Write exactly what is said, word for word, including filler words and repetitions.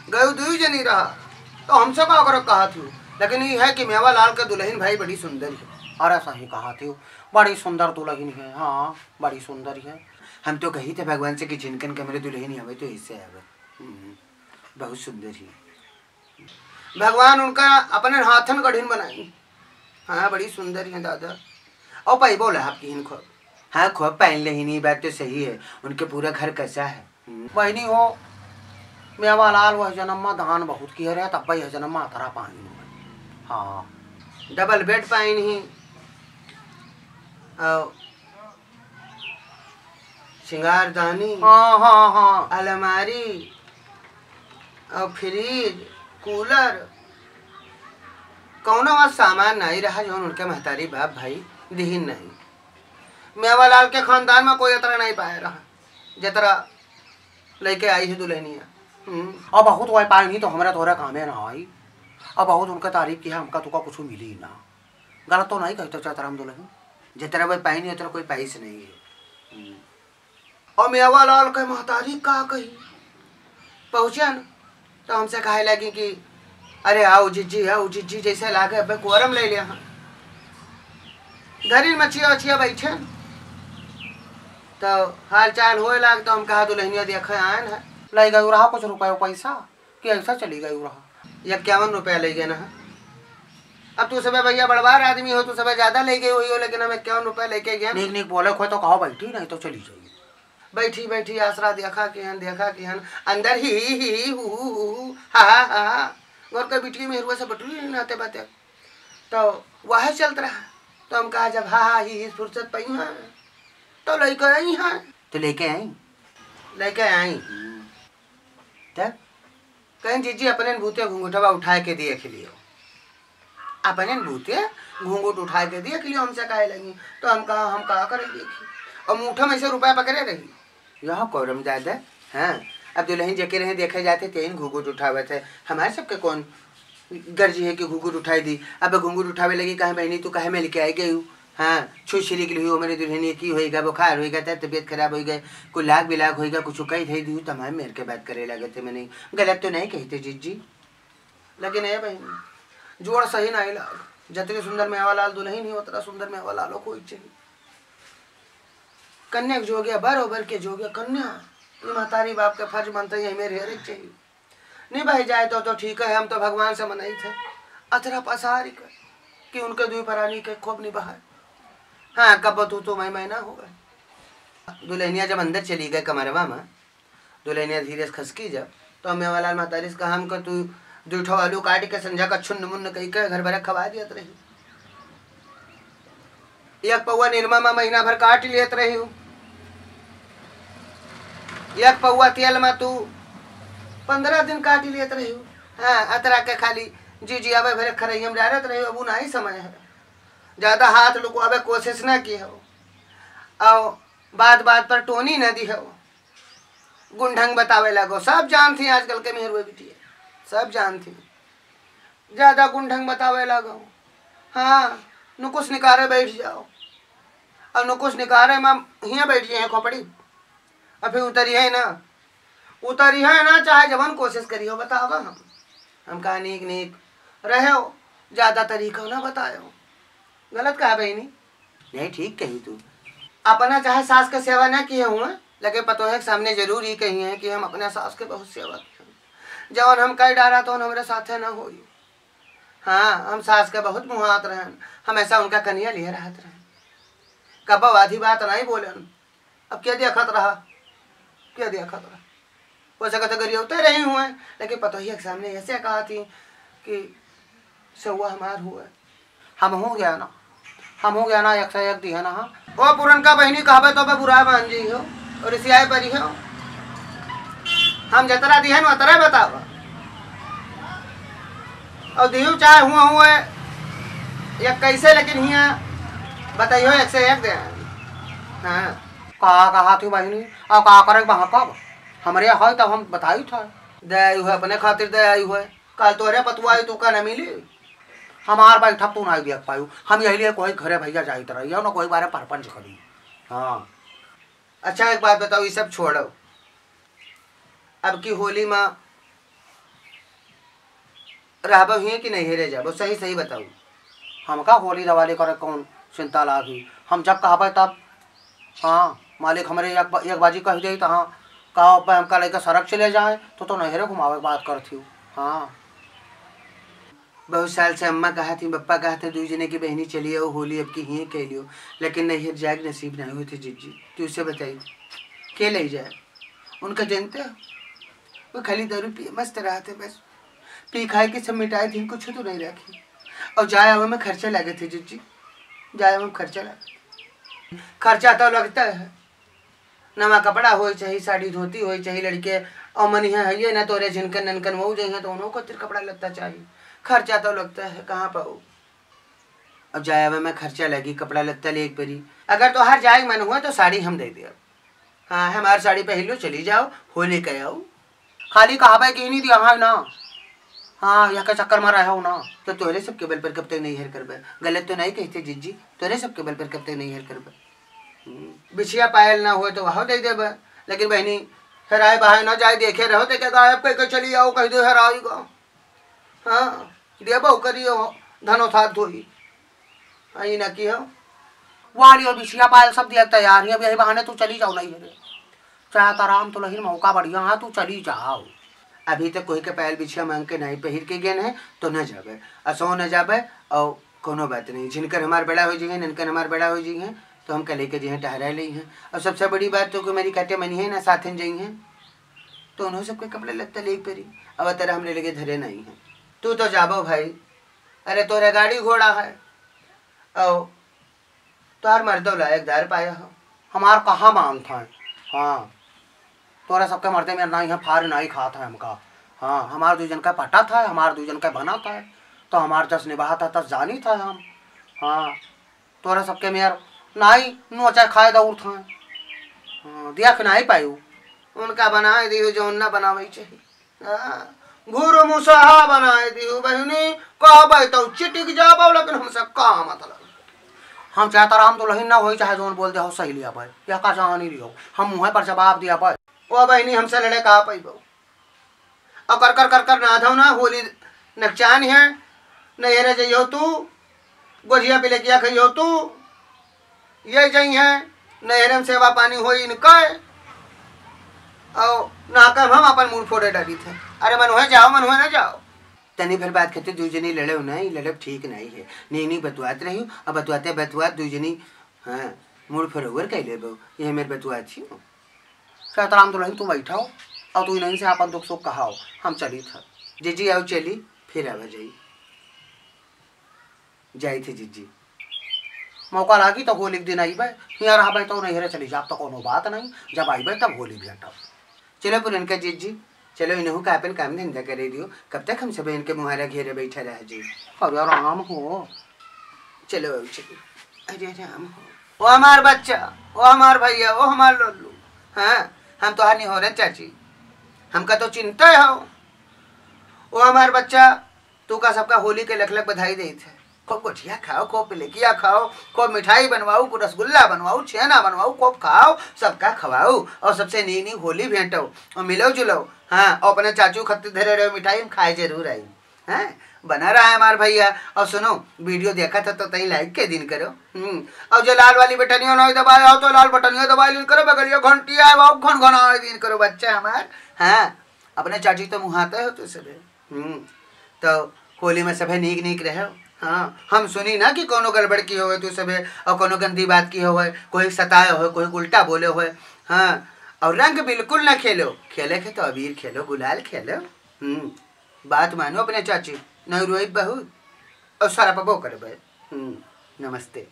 गयो दुई जनी रहा, तो हमसे का ओकरा कहा थी? लेकिन ई है कि मेवा लाल के दुलहिन भाई बड़ी सुंदर है। अरे सही कहा थी, बड़ी सुंदर दुलहिन है। हाँ, बड़ी सुंदर है। हम तो कही थे भगवान से कि जिनकन के हमरे दुलहिन आवे तो ऐसे आवे। हम्म, बहुत सुंदर है। भगवान उनका अपने हाथन गढ़िन बनाई। हाँ, बड़ी सुंदर है दादा। और पाई बोला आपकी हिन खूब। हाँ, खूब पाइन लेहिन, ई बात तो सही है। उनके पूरा घर कसा है। हम्म। बहिनी हो, मेवा लाल वह जन्म मा दान बहुत किहे रहे, तब यह जन्म मा अतरा पाइन हो। हाँ। डबल बेड पाइन ही। और सिंगारदानी, हाँ, हाँ, हाँ। अलमारी, और फ्रिज, कूलर, कौनो वह सामान नहीं रहा जौन उनके महतारी बाप भाई दिहिन नहीं। मेवालाल के खानदान में कोई अतरा नहीं पाए रहा, जतरा लेके आई है दुलहिनिया। हम्म। अब बहुत वह पाइन ही तो हमरा तोहरा कामे ना आई। अब बहुत उनका तारीफ किहे, हमका तुका कुछ मिली ना। गलत तो नहीं कहते चाचा राम दुलहिन, जतरा वह पाइन ही उतरा कोई पाइस नहीं है। हम्म। और मेवालाल के महतारी का कही, पहुँचन तो हमसे कहे लगी कि अरे आओ जिज्जी, आओ जिज्जी, जैसे लागे अबे कोरम ले ले हम। घरी में चिया चिया बैठे तो हाल चाल होए लाग, तो हम कहा दुलहिनिया देखे आयन है। ले गए रहा कुछ रुपये पैसा कि ऐसा चली गए रहा? इक्यावन रुपया ले गए ना। अब तू सबे भैया बड़वार आदमी हो, तू सबे ज्यादा ले गए हुई हो, लेकिन हम इक्यावन रुपया लेके गए। नीक नीक बोले खोए तो कहो बैठी, नहीं तो चली जाइए। बैठी बैठी आसरा देखा केहन, देखा केहन, अंदर ही, ही, ही, हु, हु, हु, हु, हा, हा, हा, हा। गोर के बिटिया मेहरुआ से बटुरी नहीं नाते बाते। तो वह चलत रहा। तो हम कहा जब हा, हा, ही, ही फुर्सत पई है तो लेके आई है। तो लेके आई? लेके आई। हम्म। तब? कहीं जीजी अपने बूते घुंघुटवा उठाए के देख लियो। अपने बूते घुंघुट उठाए के देख लियो, हमसे कहे लगी। तो हम कहा हम का करे देखी। और मुठा में से रुपया पकड़े रही। यहाँ कोरम ज्यादा। हाँ, अब दुलहिन जेके रहे देखे जाते तेन घुंघुट उठावत है। हमारे सबके कौन गर्जी है कि घुंघुट उठाई दी? अब घुंघुट उठावे लगी, कहे बहिनी तू कहे में लेके आई गई हूँ? हाँ, छुछरी के लिए हमारे दुलहिनिया की होइगा, बुखार होइगा, तेरे तबियत खराब होइगा, कोई लाग बिलाग होइगा, कुछ कही धई दियो, तो हमारे मेर के बात करे लगे थे। मैंने गलत तो नहीं कही थे जीजी, लेकिन ए बहिनी, जोड़ सही नहीं लाग। जतनी सुंदर मेवालाल दुलहिन ही, उतना सुंदर मेवालालो कोई चाहिए। कन्या के जोग्या, बरोबर के जोग्या कन्या, ये महतारी बाप के फर्ज बनता है, ये मेरे हेरे के चाहिए। निभाई जाए तो, तो ठीक है, हम तो भगवान से मनई थे। अतरा पसारी कर कि उनके दुई परानी के खूब निभाए। हाँ, कब तू तो मैं, मैं ना हो गए। दुलहिनिया जब अंदर चली गए कमरवा में, दुलहिनिया धीरे से खसकी जब, तो मेवालाल महतारी से कहा, "हमको तू दुई ठो आलू काट के संझा का छुन्न मुन्न कई के घर भरे खवा दियत रही।" एक पौवा निरमा मा महीना भर काट लेत रही हूँ। एक पौवा तेल मा तू पंद्रह दिन काट लेत रही हूँ। हाँ, अतरा के खाली जी जी आवे भरे खरैया में डारत रही हूँ। अब उ नाही समय है, ज्यादा हाथ लुकवावे कोशिश ना की हो, और बात बात पर टोनी ना दी हो। गुण ढंग बतावे लागो, सब जानती आजकल के मेहरुए बिटिया, सब जानती। ज्यादा गुण ढंग बतावे लागो। हाँ, नुकुस निकारे बैठ जाओ। और नुकुस निकारे में हियाँ बैठ जाए खोपड़ी। और फिर उतरी है ना, उतरी है ना, चाहे जवन कोशिश करियो बतावा हम। हम कहा नीक नीक रहो, ज्यादा तरीका ना बतायो। गलत कहा बहिनी? नहीं, ठीक कही तू। अपना चाहे सास के सेवा ना किए हुए, लेकिन पतोहे के सामने जरूर ही कही है कि हम अपना सास के बहुत सेवा किए हैं। जवन हम कई डारा तो हमरे साथे ना होई। हाँ, हम सास के बहुत मुहात रहन, हमेशा उनका कनिया लिए रहत रहन। कबो आधी बात नहीं बोलन। अब क्या देखत रहा, क्या देखत रहा? हो सकत है गरियौते रही हुए, लेकिन पतोहिया के सामने ऐसे कहा थी कि सेवा हमार हुए। हम हो गया ना, हम हो गया ना, एक से एक दिहे ना। हाँ, ओ पुरनका बहिनी कहबे तो बे बुरा मान जी हो और रिसियाए परी हो। हम जतरा दिहन उतरा बतावा। और दिहू चाहे हुआ हुए एक कैसे, लेकिन हिया बताइयो एक से एक दे। हाँ। का कहा थी बहिनी? और का करे बहाँ कब? हमरे है तब हम बताई था। दे आई हुए, अपने खातिर दे आई हुए। काल तोहरे पतुआ आई, तू का न मिली? हमार बैठक तू नहीं देख पायू। हम यही लिए कोई घरे भैया जाइत रही, ना कोई बारे परपंच करी। हाँ। अच्छा, एक बात बताओ, ये सब छोड़ो। अब की होली में रहबो हिये कि नैहरे जाबो, सही सही बताऊ। हमका होली दिवाली करे कौन चिंता लागी, हम जब कहबे तब। हाँ, मालिक हमरे एक बा-, एक बाजी कह देई त हाँ, का अब्बा हमका लइके सड़क चले जाए, तो, तो नैहरे घुमावे के बात करत हियो। हाँ। बहुत साल से अम्मा कहत ही, बप्पा कहत ही, दुई जने की बहिनी चली आओ, होली अब की हिये कह लियो, लेकिन नैहर जाए के नसीब नहीं होते जिज्जी। तू उसे बताई, के ले जाए? उनका जानते हो, वो खाली दारू पिए मस्त रहते बस। पी खाए के सब मिटाए दिन कुछ तो नहीं रखी। और जाए आवे में खर्चा लगे थे जिज्जी, जाए आवे में खर्चा लगे। खर्चा तो लगता है, नवा कपड़ा होए चाही, साड़ी धोती होए चाही लड़के, और मन है, है ये ना तोरे झिनकन ननकन वो जइहे तो उन्हों को तेरे कपड़ा लगता चाही। खर्चा तो लगता है, कहाँ पाऊ? अब जाए आवे में खर्चा लगी, कपड़ा लत्ता ले एक बेरी। अगर तोहार जाए मन हुआ तो साड़ी हम दे देब। हाँ, हमार साड़ी पहन लो, चली जाओ, होली के आओ। खाली कहावे के ही नहीं दिया है ना। हाँ, यह के चक्कर में रहो ना। तो तोरे सबके बल पर कब तक नहीं हेर करबे? गलत तो नहीं कहते जिज्जी, तोरे सबके बल पर कब तक नहीं हेर करबे? हम्म, बिछिया पायल ना होए तो वह दे देबे, लेकिन बहनी हेराए बहाए ना जाए, देखे रहो तो क्या गायब कह के चली आओ, कह दो हेराई गो। हाँ, देबो करियो, धनो साथ धोई। आई ना की हो। वाली और बिछिया पायल सब दिया तैयार है, अब यही बहाने तू चली जाओ नहीं है रे। चाहे तो राम तो लहिन मौका बढ़िया है, तू चली जाओ। अभी तक कोई के पायल बिछिया मांग के नहीं पहिर के गेन है, तो न जाबे, असो न जाबे, और कोनो बात नहीं। जिनकर हमार बड़ा हो जाइए, ननकर हमार बड़ा हो जाइए, तो हम कले के जइहें टहरा ले हैं। और सबसे बड़ी बात तो कि मेरी काटे मनी है ना, साथ में जाइए, तो उन्हों सबके कपड़े लत्ते ले परी। अब तेरा हमरे लगे धरे नहीं है, तू तो जाबो भाई। अरे तोरे गाड़ी घोड़ा है, और तोहार मर्दो लायकदार पाया हो। हमार कहाँ मानत है? हाँ, तोरा सबके मर्दे में नाई है, फार नाई खात है हमका। हाँ, हमार दू जन का पटत है, हमार दू जन का बनत है, तो हमार जस निभात है, तस जानित है हम। हाँ, तोरा सबके मेर नाई नोचा खाए दौड़त है। हाँ, दिया के नाई पायू। उनका बनाए दियो, जौन ना बनावे चाहिए। हाँ, घूर मुसहा बनाए दियो बहिनी, कहबे तो चिटिक जाबो, लेकिन हमसे का मतलब? हम चाहे तो राम दुलहिन ना होई, चाहे जौन बोल दे हो सही लिया भाई, यह का जान ही लियो, हम मुँह पर जवाब दिया भाई। ओ बहिनी, हमसे लड़े का पैबो? और कर कर कर कर ना धो ना, होली नकचान है, नैहरे जइहो तू, गोझिया पिलकिया खइहो तू, ये जइहे, नैहरे में सेवा पानी होई इनका, और ना कर हम अपन मूड़ फोड़े डाली थे। अरे मन हुए जाओ, मन हुए ना जाओ। तनी भर बात खातिर दुई जनी लड़े हो नहीं, लड़ब ठीक नहीं है। नी नी बतुआत रही, अब बतुआते बतुआत दुई जनी, हाँ, मूड़ फोड़े ओवर कह लेबो, ये मेरे बतुआत ही हो। सीताराम दुलहिन तू बैठाओ, और तू इन्हीं से अपन दुख सुख कहाओ, हम चली था। जीजी आओ चली, फिर आवा जाई। जाई थे जीजी। मौका लागी तो होली के दिन आईबे, हियाँ रहबे तो नैहरे चली जाब तो कोनो बात नहीं, जब आईबे तब होली भेंटब। चलो पुरनका जीजी, चलो इन्हों का अपन काम धंधा करे दियो, कब तक हम सब इनके मुहारा घेरे बैठा रह जी। अरे राम हो। चलो आओ चलो। अरे राम हो। ओ हमार बच्चा, ओ हमार भैया, ओ हमार लोल्लू। हाँ, हम तो हानि हो रहे चाची, हमका तो चिंता हो। ओ हमार बच्चा, तू का सबका होली के लख लख बधाई देत है। खूब गोठिया खाओ, खूब पिलकिया खाओ, खूब मिठाई बनवाओ, खूब रसगुल्ला बनवाओ, छेना बनवाओ, खूब खाओ, सबका खवाओ और सबसे नी नी होली भेंटो और मिलो जुलो। हाँ, और अपने चाचू खत्ती धरे रहो मिठाई, हम खाए जरूर आई। हैं, बना रहा है हमार भैया। और सुनो, वीडियो देखा था तो तई लाइक के दिन करो। हम्म, और जो लाल वाली बटनिया नहीं दबाया हो तो लाल बटनिया दबा लीन करो, बगलिया घंटी आए बाबू घन घन आए दिन करो बच्चा हमार। हाँ, अपने चाची तो मुहाते हो तू सबे। हम्म, तो होली में सभे नीक नीक रहे। हाँ, हम सुनी ना कि कोनो गड़बड़ की होवे तू सभे और कोनो गंदी बात की होवे, कोई सताए होवे, कोई उल्टा बोले होवे। हाँ, और रंग बिल्कुल ना खेलो, खेले के तो अबीर खेलो, गुलाल खेलो। हम्म, बात मानो अपने चाची, नहीं रोई बहुत और सरपबो करबे। हम्म, नमस्ते।